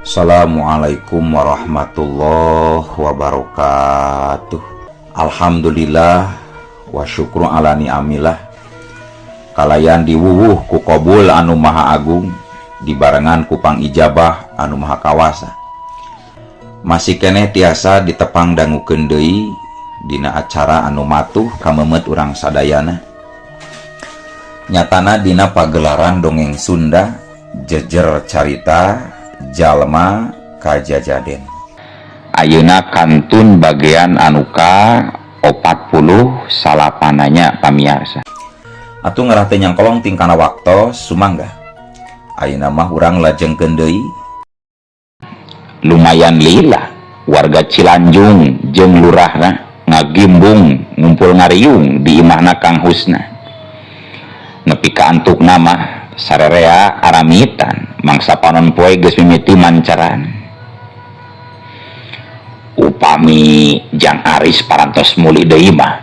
Assalamualaikum warahmatullahi wabarakatuh. Alhamdulillah wa syukru ala ni'amillah. Kalayan diwuwuh ku qabul anu maha agung, dibarengan ku pangijabah anu maha kawasa. Masih keneh tiasa ditepang dangukeun deui dina acara anu matuh kamemet urang sadayana. Nyatana dina pagelaran dongeng Sunda Jejer Carita Jalma Kajajaden. Ayeuna kantun bagian anu ka 49 nya, pamiarsa. Atuh ngarah teu nyangkolong tingkana waktos, sumangga. Ayeuna mah urang lajengkeun deui. Lumayan lila warga Cilanjung jeung lurahna ngagimbung ngumpul ngariung di imahna Kang Husna. Nepi ka antukna mah sarerea aramitan mangsa panon poe geus mimiti mancaran. Upami Jang Aris parantos mulih deui mah,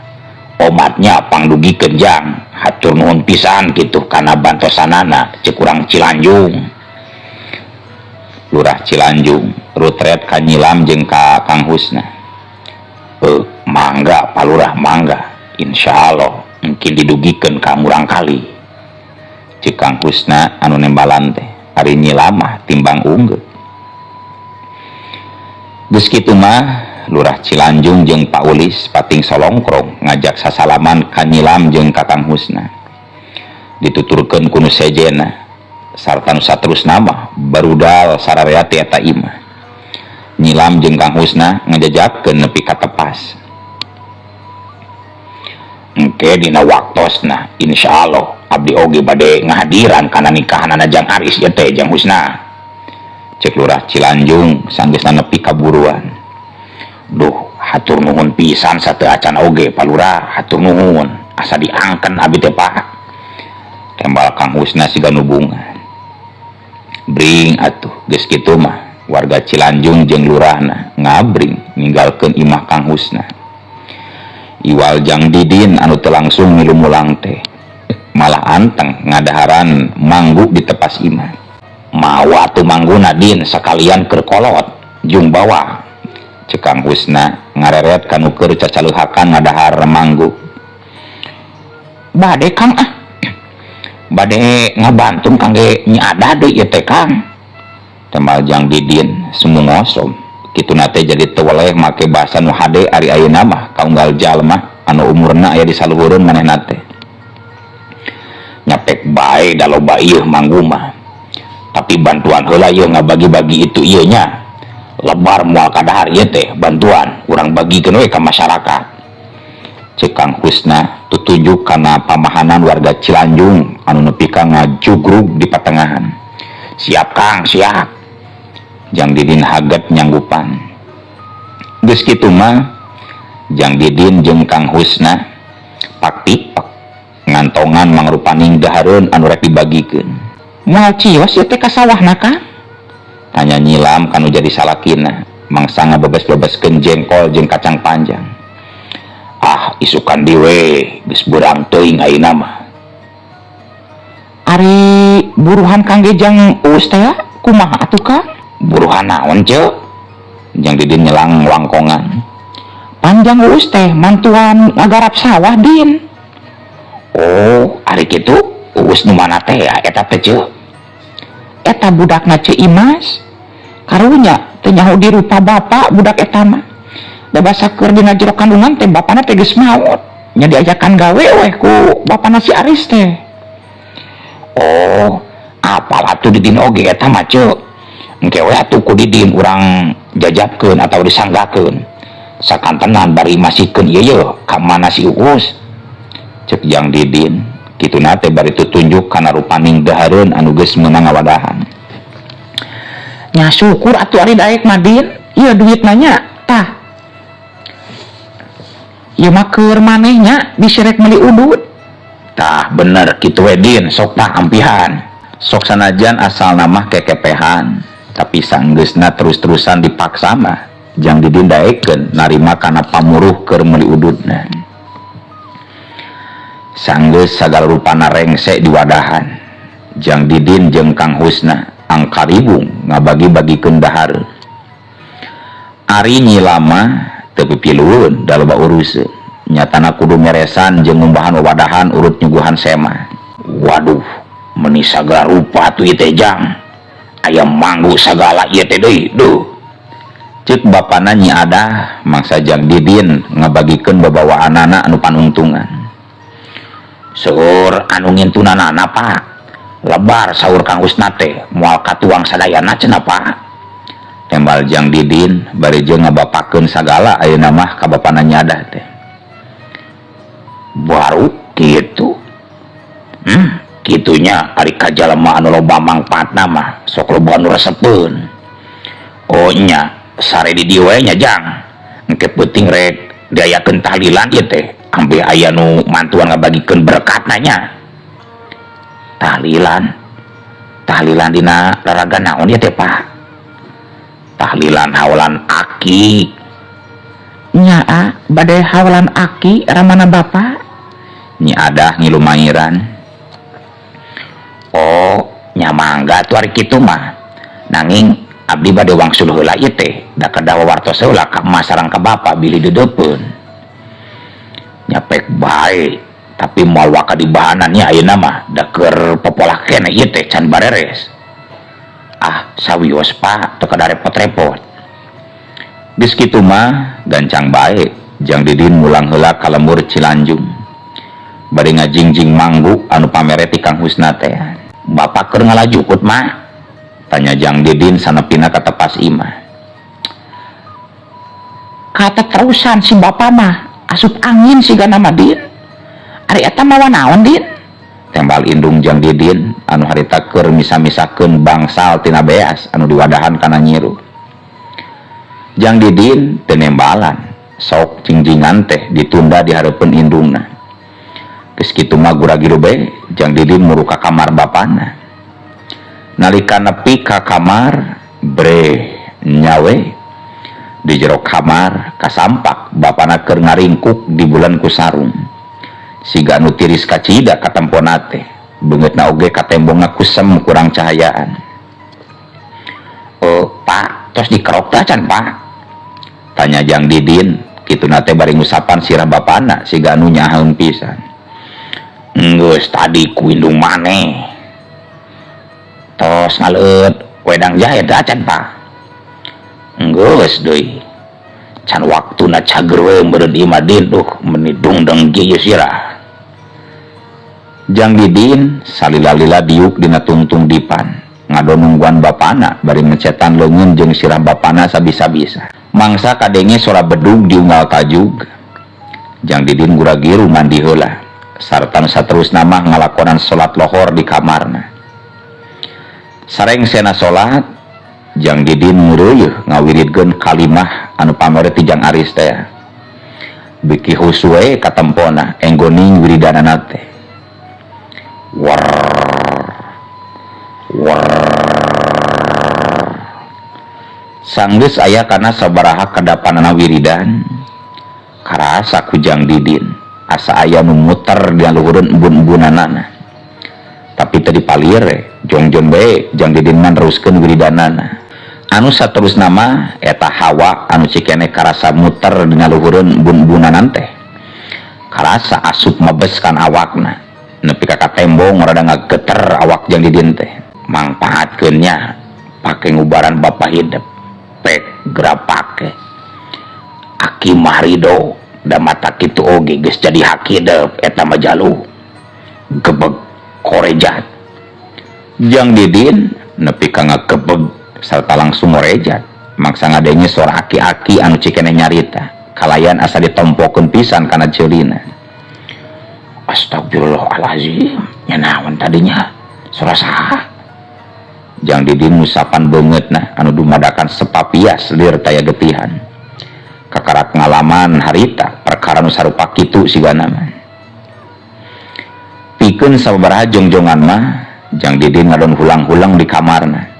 omatnya pangdugikeun, Jang. Hatur nuhun pisan kitu kana bantosanana, cek urang Cilanjung. Lurah Cilanjung rutret ka Nyilam jeung ka Kang Husna. Eh, mangga, Pak Lurah, mangga. Insya Allah mungkin didugikeun ka murangkali, cek Kang Husna anu nembalan teh. Ari Nyilam mah timbang unggeuh. Geus kitu mah Lurah Cilanjung jeung Pak Ulis pating solongkrong ngajak sasalaman ka Nyilam jeung ka Kang Husna. Dituturkeun ku nu sejenna sarta nu saterusna mah barudal sararea ti eta imah. Nyilam jeung Kang Husna ngajajakeun nepi ka tepas. Engke dina waktosna, insyaallah abdi oge bade ngahadiran kana nikahanana Jang Aris ieu teh, Jang Husna, cek Lurah Cilanjung sanggeusna nepi kaburuan. Duh, hatur nuhun pisan sateuacan oge, Pak Lurah, hatur nuhun. Asa diangken abi teh, Pak, tembal Kang Husna siga nu bunga. Bring atuh, geus kitu mah warga Cilanjung jeung lurahna ngabring ninggalkeun imah Kang Husna. Iwal Jang Didin anu teu langsung milu mulang teh malah anteng ngadaharan manggu di tepas imah. Mawa atuh mangguna, Din, sakalian keur kolot jung bawa, cek Kang Husna ngareret kanu keur cacaleuhakan ngadahar manggu. Bade, Kang, ah, bade ngabantu kangge nyadah deui ieu teh, Kang, tembal Jang Didin semu ngosom. Kituna teh jadi teu weleh make bahasa nu hade. Ari ayeuna mah kaunggal jalma anu umurna aya di saluhureun manehna teh nyapek bae da loba ieu manggu mah. Tapi bantuan heula ieu, ngabagi-bagi itu ieu nya. Lebar moal kadahar ieu teh, bantuan urang bagikeun we ka masyarakat, cek Kang Husna tutunjuk kana pamahanan warga Cilanjung anu nepi ka ngajugrug di patengahan. Siap, Kang, siap, Jang Didin haget nyanggupan. Geus kitu mah Jang Didin jeung Kang Husna pak pipak ngantongan mangrupaning dahareun anu rek dibagikeun. Moal cios ieu teh ka sawahna, Kang? Tanya Nyilam kanu jadi salakina mangsa ngabebes-bebeskeun jengkol jeung kacang panjang. Ah, isukan deui, geus beurang teuing ayeuna mah. Ari buruhan kangge Jang Uus teh kumaha atuh, Kang? Buruhan naon, Ceu? Jang Didin nyelang wangkongan. Pan Jang Uus teh mantuan ngagarap sawah, Din. Oh, ari kitu Uus nu mana teh ya eta teh, Ceu? Eta budakna Ceu Imas. Karunya teu nyaho dirupa bapak budak eta mah. Da basa keur dina jero kandungan teh bapana teh geus maot. Nya diajakan gawe weh ku bapana si Aris teh. Oh, apal atuh Didin oge eta mah, Ceu. Engke we atuh ku Didin urang jajabkeun atau disanggakeun. Sakantenan bari masihkeun ieu ye ka mana si Uus, cek Jang Didin. Kituna teh bari tutunjuk kana rupaning dahareun anu geus meunang ngawadahan. Nya syukur atuh ari daek mah, Din. Ieu duitna nya, tah. Ieu mah keur maneh nya bisi rek meuli udud. Tah, bener kitu we, Din, sok tah ampihan. Sok sanajan asal mah kekepehan, tapi sanggeusna terus-terusan dipaksa mah Jang Didin daekeun narima kana pamuruh keur meuli ududna. Sanggeus sagala rupana rengse di wadahan, Jang Didin jeung Kang Husna angkaribung. ngabagi-bagikeun dahareun. Ari Nyi Lama teu pipilueun da loba uruseun. Nyatana kudu meresan jeung ngumbahan wawadahan urut nyuguhan sema. Waduh, meni sagala rupa atuh ieu teh jang. Aya manggu sagala ieu teh deui, duh. Ceuk bapana Nyi Adah mangsa Jang Didin ngabagikeun babawaanana anu panungtungan. Seueur anu ngintunanana, Pak. Lebar saur Kang Husna teh moal katuang sadayana cenah, Pak. Tembal Jang Didin bari jeung ngabapakeun sagala ayeuna mah ka bapana Nyi Adah teh. Baru kitu. Kitunya ari ka jalema anu loba mangpaatna mah sok loba anu resepeun. Oh nya, sare di dieu we nya Jang. Engke peuting rek diayakeun tahlilan ieu teh, ambeh aya nu mantuan ngabagikeun berkatna nya. Tahlilan. Tahlilan dina laraga naon ieu teh, Pak? Tahlilan haolan aki. Nya a, bade haolan aki ramana Bapak? Nyi Adah ngilumairan. Oh, nya mangga atuh ari kitu mah. Nanging abdi bade wangsul heula ieu teh, da kedah wawartos heula ka emak sareng ka bapa bilih deudeupeun. Nya pek bae, tapi moal waka dibahanan nya ayeuna mah da keur popolah keneh ieu teh can bareres. Ah, sawios Pak, teu kedah repot-repot. Geus kitu mah gancang bae Jang Didin mulang heula ka lembur Cilanjung. Bari ngajingjing manggu anu pamere ti Kang Husna teh. Bapak keur ngalajukut mah? Tanya Jang Didin sanepina ka tepas imah. Kata terusan si bapak mah asup angin sigana mah Din. Ari eta mawa naon Din? Tembal indung Jang Didin anu harita keur misa-misakeun bangsal tina beas anu diwadahan kana nyiru. Jang Didin teu nembalan, sok jingjingan teh ditunda di hareupeun indungna. Geus kitu mah gura-giru bae Jang Didin muru ka kamar bapana. Nalika nepi ka kamar bre nyawe di jero kamar kasampak bapana keur ngaringkuk di bulan ku sarung. Siga anu tiris kacida katempona teh, beungeutna oge katembongna kusem kurang cahayaan. Oh, Pak, tos dikerok teh acan, Pak? Tanya Jang Didin, kituna teh bari ngusapan sirah bapana siga anu nyaheun pisan. Enggeus tadi ku indung maneh. Tos ngaleut wedang jahe teh acan, Pak? Enggeus deui. Can waktuna cager we meureun ieu mah Din, duh meni dungdeng kieu sirah. Jang Didin salila-lila diuk dina tungtung dipan, ngado nungguan bapana bari ngecetan leungeun jeung sirah bapana sabisa-bisa. Mangsa kadenge sora bedug diunggal tajug. Jang Didin gura-giru mandi heula, sarta nu saterusna mah ngalakonan salat lohor di kamarna. Sareng sena salat, Jang Didin ngeureuyeuh ngawiridkeun kalimah anu pamere ti Jang Aris teh. Biki husu we katempona enggoning wiridanana teh. War war. Sanggeus aya kana sabaraha kadapanana wiridan, karasa ku Jang Didin asa aya nu muter di luhureun embun-embunanana. Tapi teu dipalir, jongjon bae Jang Didin mah neruskeun wiridanana. Anu saterusna mah eta hawa anu cikene karasa muter dina luhureun embun-embunanan teh. Karasa asup mebes kan awakna. Nepi ka katembong rada ngageter awak Jang Didin teh. Mangpaatkeun nya pake ngubaran bapa hidep. Pek gerapake. Aki mah rido da mata kitu oge geus jadi hakidep eta mah jalu. Gebeg korejat. Jang Didin nepi ka ngagebeg sarta langsung ngorejat. Maksa ngadenge suara aki-aki anu cikene nyarita. Kalayan asa ditompokeun pisan kana ceulina. Astagfirullahalazim, nya naon tadinya? Suara saha? Jang Didin ngusapan beungeutna anu dumadakan sepapias lir taya getihan. Kakarak ngalaman harita perkara nu sarupa kitu sigana mah. Pikeun sababaraha jongjongan mah Jang Didin ngadon hulang-hulang di kamarna.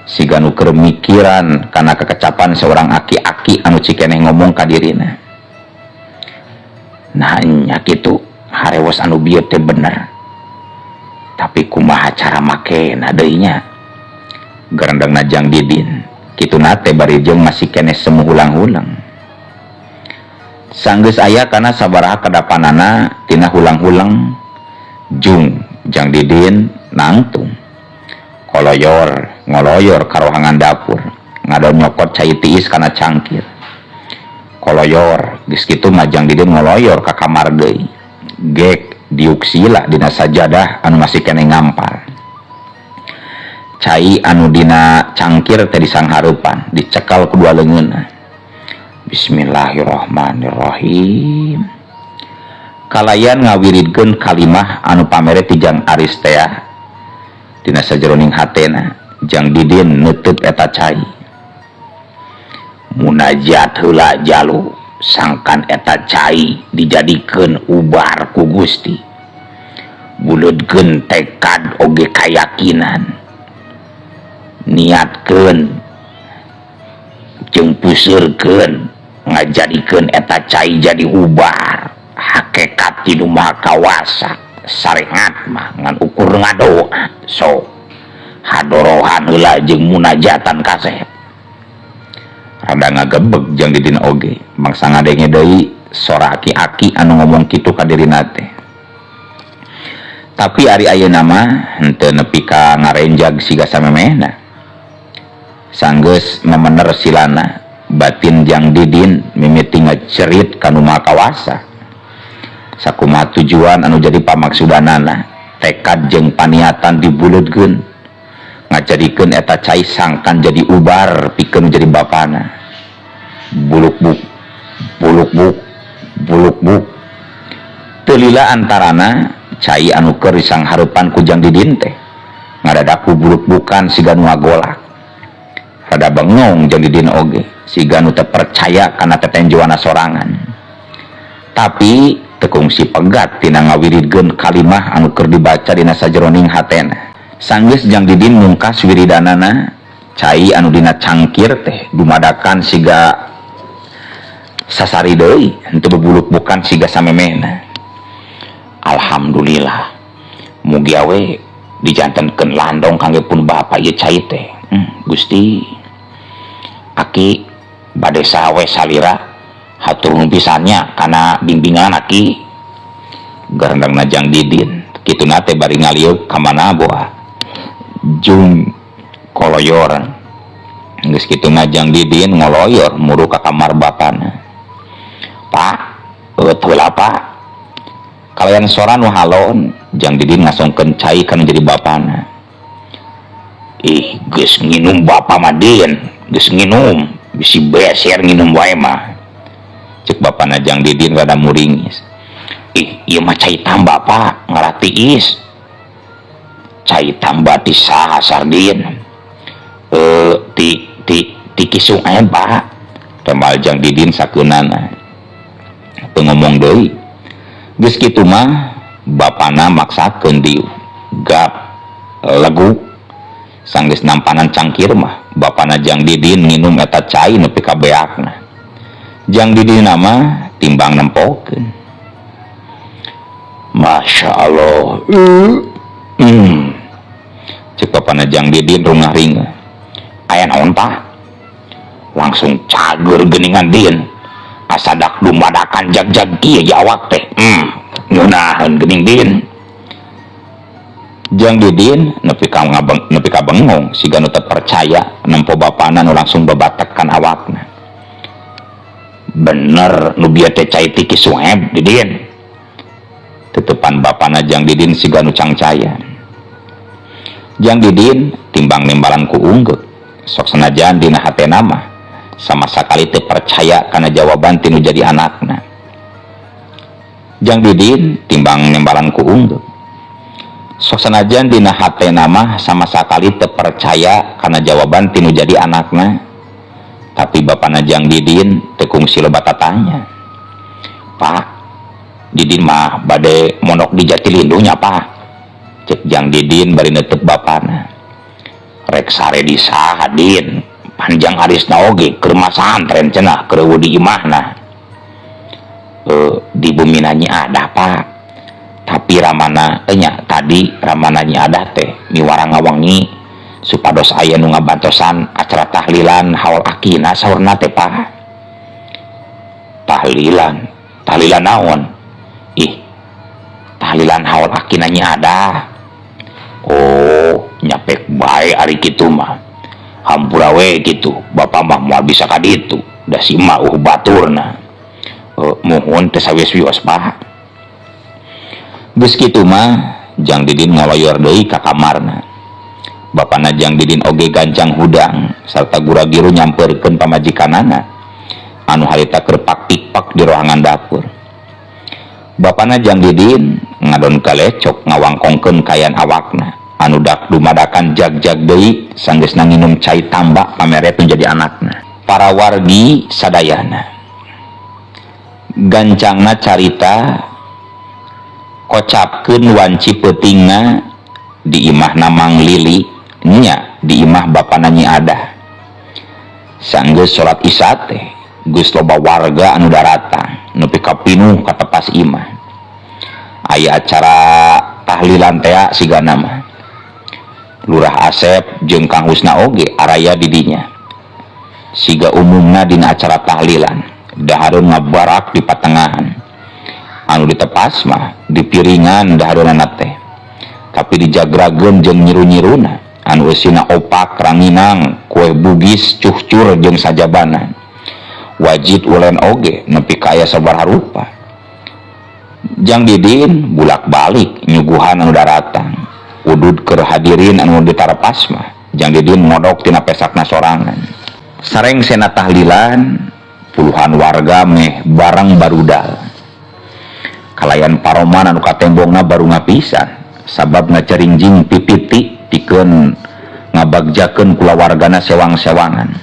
Siga nu keur mikiran kana kekecapan seorang aki-aki anu cikeneh ngomong ka dirina. Nah nya kitu harewos anu bieu teh bener. Tapi kumaha cara makena deui nya? Garendengna Jang Didin kituna teh bari jeung masih keneh semu hulang-hulang. Sanggeus aya kana sabaraha kadapanana tina hulang-hulang jung Jang Didin nangtung. Koloyor ngoloyor ka rohangan dapur ngadon nyokot cai tiis kana cangkir. Koloyor geus kitu mah Jang Didin ngoloyor ka kamar deui. Gek diuk sila dina sajadah anu masih keneh ngampar. Cai anu dina cangkir teh disanghareupan dicekal ku dua leungeunna. Bismillahirrahmanirrahim. Kalayan ngawiridkeun kalimah anu pamere ti Jang Aris tea. Dina sajeroning hatena Jang Didin neuteub eta cai. Munajat heula jalu sangkan eta cai dijadikeun ubar ku Gusti. Buleudkeun tekad oge kayakinan. Niatkeun jeung puseurkeun ngajadikeun eta cai jadi ubar. Hakekat ti Nu Maha Kawasa sarengat mah ngan ukur ngadoa. Sok hadorohan heula jeung munajatan kasep. Rada ngagebeg Jang Didin oge mangsa ngadenge deui sora aki-aki anu ngomong kitu ka dirina teh. Tapi ari ayeuna mah henteu nepi ka ngarenjag siga samemehna. Sanggeus memener silana batin Jang Didin mimiti ngacerit ka Nu Maha Kawasa. Sakumaha tujuan anu jadi pamaksudanana, tekad jeung paniatan dibuleudkeun ngajadikeun eta cai sangkan jadi ubar pikeun jadi bapana. Buluk-buk buluk-buk buluk-buk teu lila antarana cai anu keur disanghareupan ku Jang Didin teh ngadadaku buluk-bukan siga nu ngagolak. Rada bengong Jang Didin oge siga nu teu percaya kana tetenjoana sorangan. Tapi teu kungsi pegat tina ngawiridkeun kalimah anu keur dibaca dina sajeroning hatena. Sanggeus Jang Didin mungkas wiridanana, cai anu dina cangkir teh dumadakan siga sasari deui, henteu bebuluk-bukan siga samemehna. Alhamdulillah, mugi awe dijantenkeun landong kangge pun bapa ieu cai teh. Gusti, aki bade sawe salira hatur nuhun pisannya kana bimbingan aki. Garendengna Jang Didin kituna teh bari ngaliuk ka mana boa jung koloyor. Geus kitu mah Jang Didin ngoloyor muru ka kamar bapana. Pak, eueuh heula Pak. Kalayan sora nu halon Jang Didin ngasongkeun cai kana jadi bapana. Ih, geus nginum bapa mah Din, geus nginum, bisi beser nginum wae mah. Cek bapana Jang Didin rada muringis. Ih, ieu mah cai tambah Pak, ngaratiis. Cai tambah ti saha Sardin? Ti Ki Sueb Pak. Tembal Jang Didin sakeunana. Teu ngomong deui. Geus kitu mah bapana maksakeun dieu. Gap legu sanggeus nampanan cangkir mah bapana Jang Didin nginum eta cai nepi ka beakna. Jang Didin mah timbang nempokeun. Masya Allah. Cek bapana Jang Didin rungah ringah. Aya naon Pak? Langsung cager geuningan Din. Asadak dumadakan jag-jag kieu ya awak teh. Ngeunaheun geuning Din. Jang Didin nepi ka ngabeng, nepi ka bengong siga nu teu percaya nempo bapana nu langsung babatekan awakna. Bener nu bieu teh cai ti Ki Sueb Didin. Tutupan bapana Jang Didin siga nu cangcaya. Jang Didin timbang nimbalan ku unggeuk. Sok sanajan dina hatena mah sama sakali teu percaya kana jawaban ti nu jadi anakna. Jang Didin timbang nimbalan ku unggeuk. Sok sanajan dina hatena mah sama sakali teu percaya kana jawaban ti nu jadi anakna. Tapi bapana Jang Didin teu kungsi loba tatanya. Pak, Didin mah bade mondok di Jatilindunya Pak. Cek Jang Didin bari neuteub bapana. Rek sare di saha Din? Panjang arisna oge keur masantren cenah keur eueuh di imahna. Di bumina Nyi Adah Pak. Tapi ramana nya tadi ramana Nyi Adah teh miwara ngawengi Supados aya nu ngabantosan acara tahlilan haul akina saurna teh, Pak. Tahlilan, tahlilan naon? Ih, tahlilan haul akina Nyi Adah. Oh, nya pek bae ari kitu mah. Hampura we kitu, bapak mah moal bisa ka ditu. Da si emak euweuh baturna. Muhun teu sawios-wios, Pak. Geus kitu mah Jang Didin ngaloyor deui ka kamarna. Bapana Jang Didin oge gancang hudang sarta gura-giru nyamperkeun pamajikanana anu harita keur pak-pikpak di ruangan dapur. Bapana Jang Didin ngadon kalecok ngawangkongkeun kayan awakna anu dak dumadakan jag-jag deui sanggeusna nginum cai tambak pamere teu jadi anakna. Para wargi sadayana, gancangna carita kocapkeun wanci peutingna di imahna Mang Lili, nya di imah bapana Nyi Adah. Sanggeus salat Isya teh geus loba warga anu daratang nepi ka pinuh ka tepas imah. Aya acara tahlilan tea sigana mah. Lurah Asep jeung Kang Husna oge araya di dinya. Siga umumna dina acara tahlilan, dahareun ngabarak di patengahan. Anu ditepas mah di piringan dahareunana teh. Tapi dijagrageun jeung nyiru-nyiruna anu eusina opak, ranginang, kue bugis, cuhcur jeung sajabana. Wajit ulen oge nepi ka aya sabaraha rupa. Jang Didin bulak-balik nyuguhan anu daratang. Udud keur hadirin anu ditarepas mah Jang Didin ngodok tina pesakna sorangan. Sareng sena tahlilan, puluhan warga meh barang barudal. Kalayan paroman anu katembongna baru ngapisan sabab ngaceringjing pipiti pikeun ngabagjakeun kulawargana sewang-sewangan.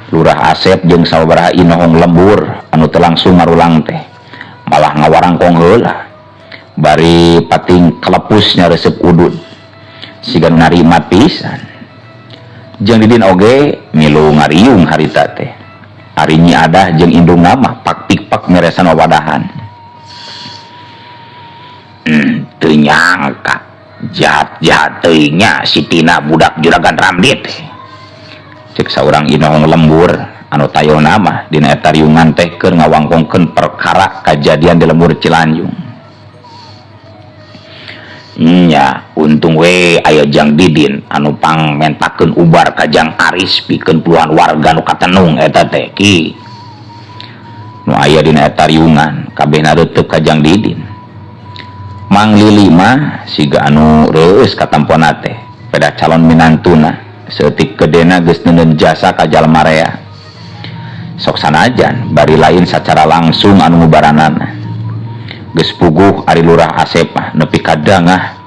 Lurah Asep jeung sababaraha inohong lembur anu teu langsung ngarulang teh malah ngawarangkong heula bari pating kalepus nyaresep udud siga nu narimat pisan. Jang Didin oge milu ngariung harita teh. Ari Nyi Adah jeung indungna mah pak pikpak meresan wawadahan. Teu nyangka jahat-jahat teuingnya si Tina budak juragan Ramdit. Cek saurang inohong lembur anu tayona mah dina eta riungan teh keur ngawangkongkeun perkara kajadian di lembur Cilanjung. Nya untung we aya Jang Didin anu pang mentakeun ubar ka Jang Aris pikeun puluhan warga nu katenung eta teh ki. Nu aya dina eta riungan kabehna reuteuk ka Jang Didin. Mang Lili mah siga anu reueus katampona teh pedah calon minantuna saeutik kedena geus neundeun jasa ka jalma rea. Sok sanajan bari lain sacara langsung anu ngubaranana. Geus puguh ari Lurah Asep mah nepi ka dangah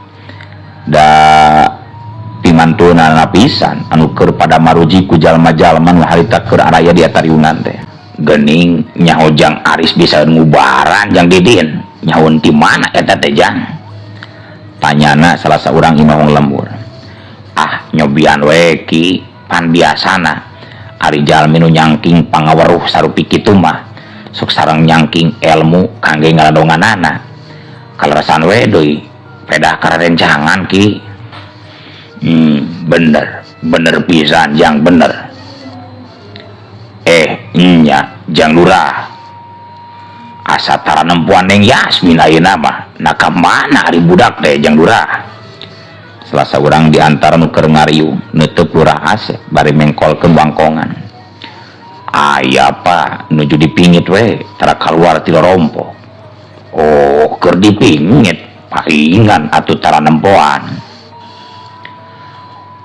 da pimantuna pisan anu keur pada maruji ku jalma-jalma nu harita keur araya di eta riungan teh. Geuning nyaho Jang Aris bisa ngubaran Jang Didin, nyahoeun ti mana eta teh Jang? Tanyana salah saurang inohong lembur. Ah, nyobian we ki, pan biasana ari jalmi nu nyangking pangaweruh sarupi kitu mah sok sareng nyangking ilmu kangge ngaladonganana. Kaleresan we deui pedah kararencangan ki. Bener, bener pisan Jang, bener. Nya Jang Lurah. Asa tara nempuan Neng Yasmin ayeuna mah. Nah ka mana ari budak teh Jang Lurah? Salah saurang di antara nu keur ngariung neuteuk Lurah Asep bari mengkolkeun wangkongan. Aya pa nuju dipingit we tara kaluar ti lorompo. Oh, keur dipingit paingan atuh tara nempoan.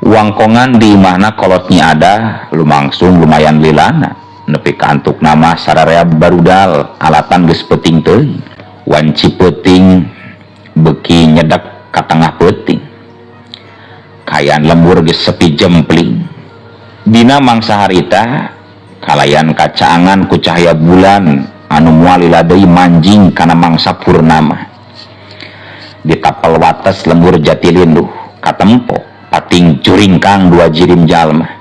Wangkongan di imahna kolot Nyi Adah lumangsung lumayan lilana nepi ka antuk nama sararea barudal alatan geus peuting teuing. Wanci peuting beuki nyedek ka tengah peuting. Kaayaan lembur geus sepi jempling. Dina mangsa harita kalayan kacaangan ku cahaya bulan anu moal lila deui manjing kana mangsa purnama. Di tapel wates lembur Jatilinduh katempo pating juringkang dua jirim jalma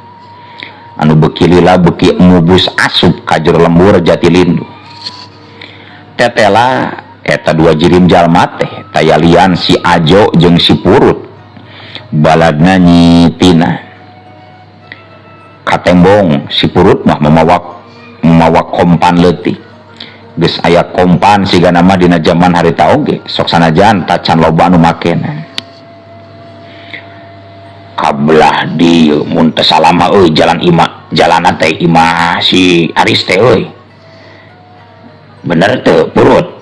anu beuki lila beuki mubus asup ka jero lembur Jatilinduh. Tetela eta dua jirim jalma teh tayalian si Ajo jeung si Purut. Baladna Nyi Tina. Katembong si Purut mah mamawa kompan leutik. Geus aya kompan sigana mah dina jaman harita oge, sok sanajan tacan loba anu makena. Kabelah dieu mun teu salah mah euy jalan imah, jalanna teh imah si Aris teh euy. Bener teu Purut?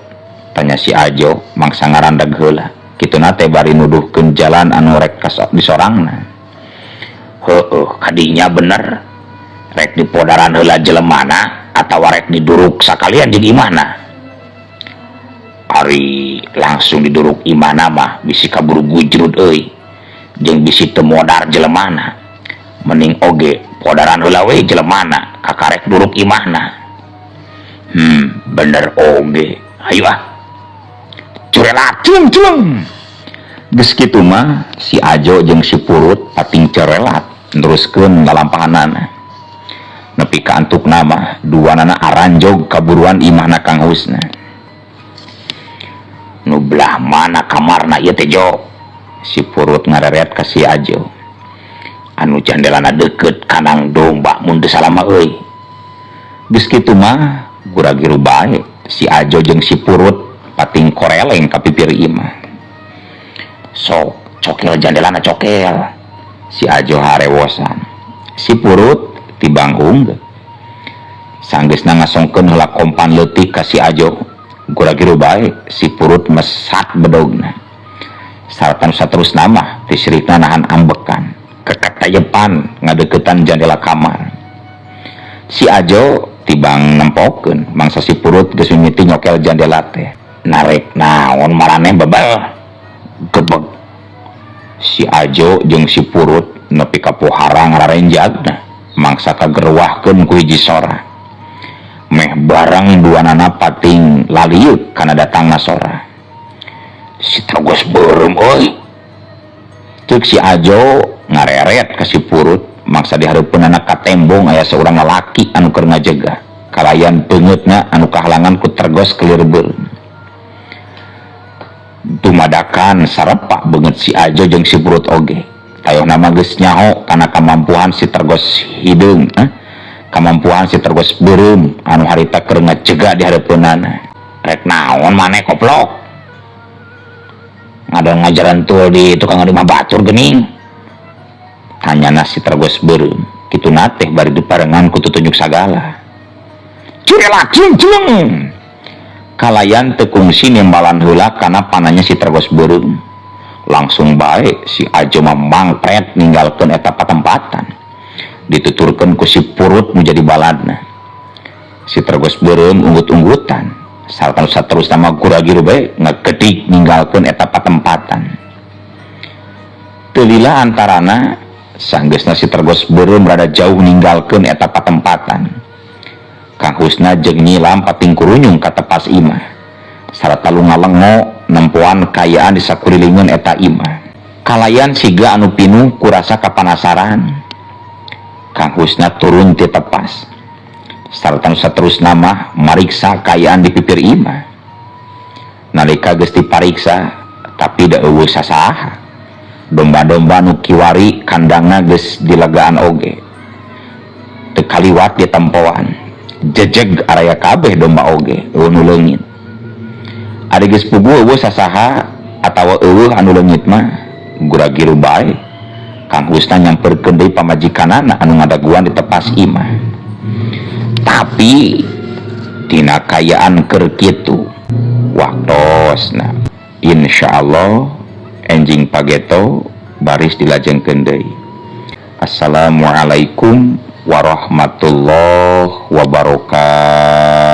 Tanya si Ajo mangsa ngarandag heula. Kituna teh bari nuduhkeun jalan anu rek disorangna. Heueuh, kadinya bener. Rek dipodaran heula jelemana atawa rek diduruk sakalian jeung imahna. Ari langsung diduruk imahna mah bisi kaburu gujrud euy. Jeung bisi teu modar jelemana. Mending oge podaran heula we jelemana kakarek duruk imahna. Bener oge. Hayu ah. Curelat cung cung. Geus kitu mah si Ajo jeung si Purut pating cerelat neruskeun lalampahanana. Nepi ka antukna mah duanana aranjog kaburuan imahna Kang Husna. Nu belah mana kamarna ieu teh Jo? Si Purut ngareret ka si Ajo. Anu jandelana deukeut kandang domba mun teu salah mah euy. Geus kitu mah gura-giru bae si Ajo jeung si Purut pating koreleng ka pipir imah. Sok cokel jandelana cokel. Si Ajo harewosan. Si Purut tibang unggeuh. Sanggeusna ngasongkeun heula kompan leutik ka si Ajo. Gura-giru bae si Purut mesat bedogna. Sarta nu saterusna mah tisirikna nahan ambekan. Kekatayepan ngadeuketan jandela kamar. Si Ajo tibang nempokeun mangsa si Purut geus mimiti nyokel jandela teh. Narek naon maraneh bebel. Gebeg. Si Ajo jeung si Purut nepi ka pohara ngararenjagna mangsa kagerwahkeun ku hiji sora. Meh barang duanana pating lalieuk kana datangna sora. Si Trogos beureum euy. Ceuk si Ajo ngareret ka si Purut mangsa di hareupeunana katembong aya saurang lalaki anu keur ngajega. Kalayan peungeutna anu kahalangan ku tergos kelir beureum. Dumadakan sarepak beungeut si Ajo jeung si Purut oge. Tayohna mah geus nyaho kana kamampuan si Tergos hideung, Kamampuan si Tergos beureum anu harita keur ngajega di hareupeunana. Rek naon maneh koplok? Ngadon ngajaran tul di tukang rumah batur geuning. Tanyana si Tergos beureum. Kituna teh bari diparengan ku tutunjuk sagala. Curelak cung cung. Kalayan teu kungsi nimbalan heula kana pananya si Tergos beureum. Langsung bae si Ajo mah mangpret ninggalkeun eta patempatan. Dituturkeun ku si Purut nu jadi baladna. Si Tergos beureum unggut-unggutan. Sarta nu saterusna mah gura-giru bae ngagedik ninggalkeun eta patempatan. Teu lila antarana sanggeusna si Tergos beureum rada jauh ninggalkeun eta patempatan. Kang Husna jeung Nyilam pating kurunyung ka tepas imah. Sarta lunga-lengo nempoan kaayaan di sakulilingan eta imah. Kalayan siga anu pinuh ku rasa kapanasaran. Kang Husna turun ti tepas. Sarta nu saterusna mah mariksa kaayaan di pipir imah. Nalika geus dipariksa tapi da eueuh sasaha. Domba-domba nu kiwari kandangna geus dilegaan oge. Teu kaliwat di tempoan. Jejeg araya kabeh domba oge eueuh nu leungit. Ari geus puguh eueuh sasaha atawa eueuh anu leungit mah gura-giru bae. Kang Husna nyamperkeun deui pamajikanana anu ngadaguan di tepas imah. Tapi tina kaayaan keur kitu waktosna insyaallah enjing pageto baris dilajengkeun deui. Assalamualaikum warahmatullahi wabarakatuh.